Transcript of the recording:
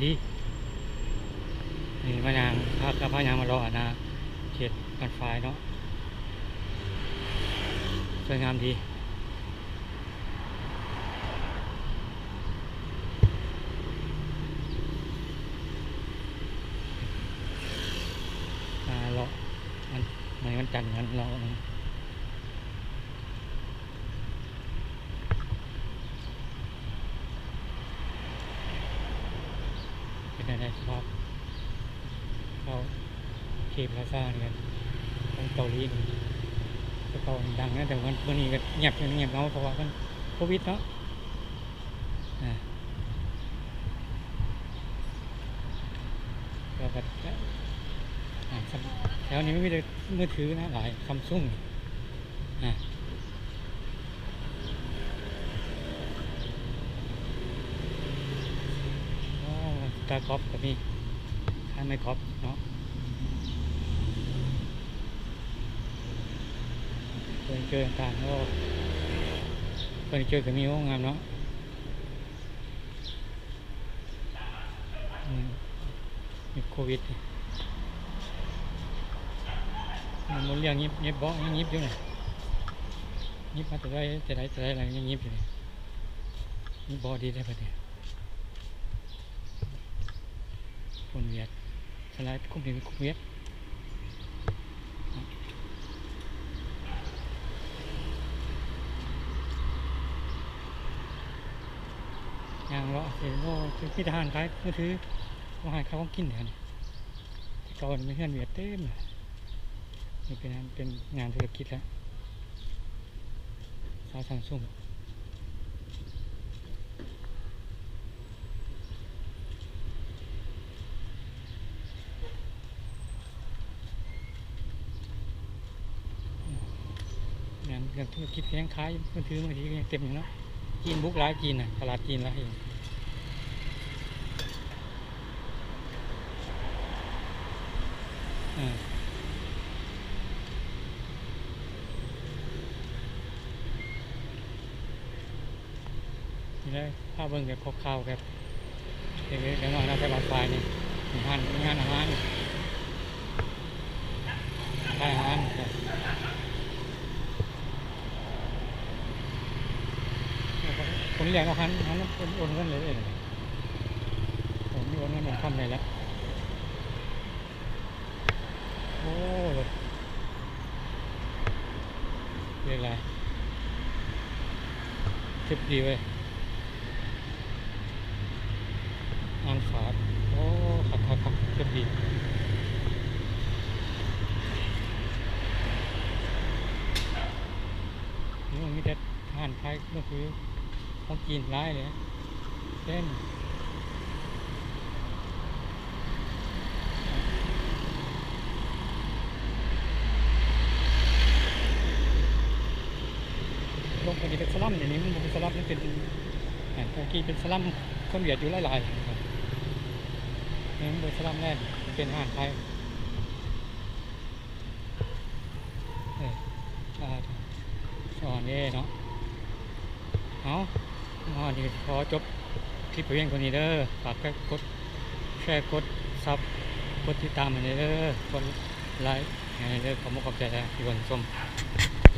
ນີ້ມາຍ່າງ ພາ ພາຍ່າງມາເລາະອັນນາ ເຂດບ້ານຝາຍເນາະ ສວຍງາມດີ. ມາເລາະ ມັນ ມື້ວັນຈັນ ມາເລາະ. ເປັນແນວໃດສະພາບເຂົ້າເຂດລາຊານີ້ ຂອງເກົາຫຼີນີ້? ແຕ່ເກົ່າດັງນະ ແຕ່ວ່າມື້ນີ້ກໍງຽບ ງຽບເຫງົາ ເພາະວ່າມັນໂຄວິດເນາະ. ອາ ແລ້ວກໍ ອາ ແຖວນີ້ມັນມີແຕ່ມືຖືນະ ຫຼາຍ ຊຳຊຸງ. ອາ ໂອ້ ຕາກອບກໍມີ ຂາຍໄມ້ກອບເນາະ ເຟີນີເຈີຕ່າງໆ. ໂອ້ ເຟີນີເຈີກໍມີ ໂອ້ ງາມເນາະ. ອືມ ຍຸກໂຄວິດນີ້ ມັນບໍ່ລ້ຽງຫຍິບ ຫຍິບເບາະ ຍັງຫຍິບຢູ່ນະ ຫຍິບມາແຕ່ໃດ ແຕ່ໃດ ແຕ່ໃດ ແລ້ວຍັງຫຍິບຢູ່ນີ້ ຫຍິບເບາະດີເດ້ບັດນີ້. ຄົນຫວຽດ ສ່ວນຫຼາຍກຸ່ມນີ້ເປັນຄົນຫວຽດ. ຍ່າງເລາະເຫັນ ໂອ້ ມີແຕ່ຮ້ານຂາຍມືຖື ຮ້ານຂາຍຂອງກິນແຖວນີ້. ແຕ່ເກົ່ານີ້ມີເຮືອນຫວຽດເຕັມ ນີ້ເປັນ ເປັນງານທຸລະກິດແລ້ວ ຊາວຊຳຊຸງ. ງານເລື່ອງທຸລະກິດກໍຍັງຂາຍ ມືຖືບາງທີກໍຍັງເຕັມຢູ່ເນາະ. ຈີນບຸກຫຼາຍ ຈີນນະ ຕະຫຼາດຈີນຫຼາຍ. ເອີ ນີ້ແຫຼະ ພາເບິ່ງແບບຄ່າວໆ ແບບເລັກໆນ້ອຍໆເນາະ ແຖວບ້ານຝາຍນີ້ ມີຮ້ານ ມີຮ້ານອາຫານ ຂາຍອາຫານ. ຄົນລ້ຽງເອົາຫັນ ຫັນໂອນເງິນເລີຍເດ້ ໂອນເງິນໂອນຄຳໄດ້ແລ້ວ. ໂອ້ ລົດເລກຫຼາຍ ເກັບດີເວີຍ ອານຝາດ. ໂອ້ ຄັກໆໆ ເກັບດີ. ໂອ້ ມີແຕ່ຮ້ານຂາຍມືຖື ຂອງຈີນຫຼາຍເລີຍ ເຕັມ. ລົງໄປນີ້ເປັນສະລັມ ດຽວນີ້ມັນບໍ່ເປັນສະລັມ ມັນເປັນ ອາ ແຕ່ກີ້ເປັນສະລັມ ຄົນຫວຽດຢູ່ຫຼາຍໆ ນີ້ມັນບໍ່ສະລັມແລ້ວ ເປັນຮ້ານຂາຍ. ເອີ ອ່າ ສອນເດ້ເນາະ. ເອົາ ມາຮອດນີ້ກໍຂໍຈົບຄລິບພຽງເທົ່ານີ້ເດີ. ຝາກກົດແຊ ກົດຊັບ ກົດຕິດຕາມໃຫ້ແດ່ເດີ ກົດໄລໃຫ້ແດ່ເດີ. ຂອບອົກຂອບໃຈຫຼາຍທີ່ເບິ່ງຊົມ.